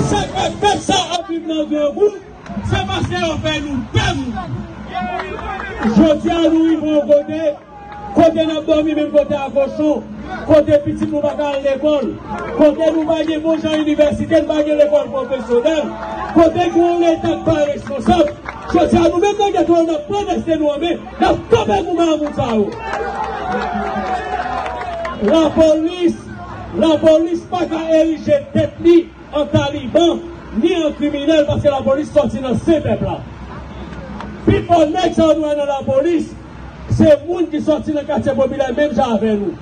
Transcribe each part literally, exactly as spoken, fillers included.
Sa k fè pèp sa ap viv nan grangou, se paske yo fè nou pè mouri. Jodi a, nou rive yon kote, kote n ap dòmi menm kote a kochon, kote pitit nou pa ka al lekòl, kote nou pa gen bon jan inivèsite, nou pa gen lekòl pwofesyonèl, kote gen yon Leta k pa responsab. Jodi a, nou menm nan geto a, n ap pran dèsten nou an men, n ap kanpe pou mamoun sa yo. Lapolis, lapolis pa ka erije tèt li an taliban, ni an kriminèl, paske lapolis sòti nan sen pèp la. Pifò nèg sa yo nou wè nan lapolis, se moun ki sòti nan katye popilè menm jan avè nou.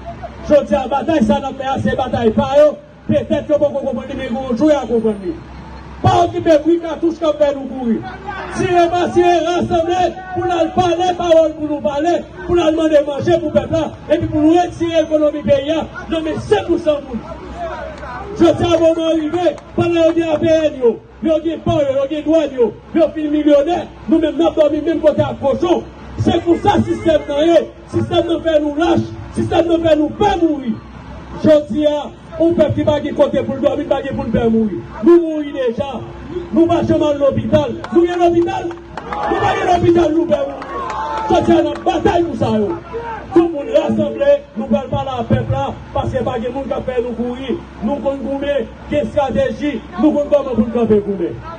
Jodi a, batay sa n ap fè a, se batay pa yo. Petèt yo poko konprann li, men gon jou y a konprann li. Pa okipe bri katouch k ap fè nou kouri. Tire pa tire, rasanble pou n al pale pawòl pou nou pale, pou n al mande manje pou pèp la, epi pou nou retire ekonomi peyi a nan men senk pou san moun. Jodi a, moman an rive, pandan yo gen A P N yo, yo gen pò yo, yo gen dwàn yo, yo fin milyonè, nou menm n ap dòmi menm kote ak kochon. Se konsa sistèm nan ye. Sistèm nan fè nou lach, sistèm nan fè nou pè mouri. Jodi a, yon pèp ki pa gen kote pou l dòmi, n pa gen pou n pè mouri. Nou mouri deja. Nou pa janm al lopital. Nou gen lopital? Nou pa gen lopital, nou pè mouri. Sòti a nan batay pou sa yo. Tout moun rasanble, nou pral pale a pèp la, paske pa gen moun k ap fè nou kouri. Nou konn goumen, gen estrateji, nou konn kòman pou n kanpe goumen.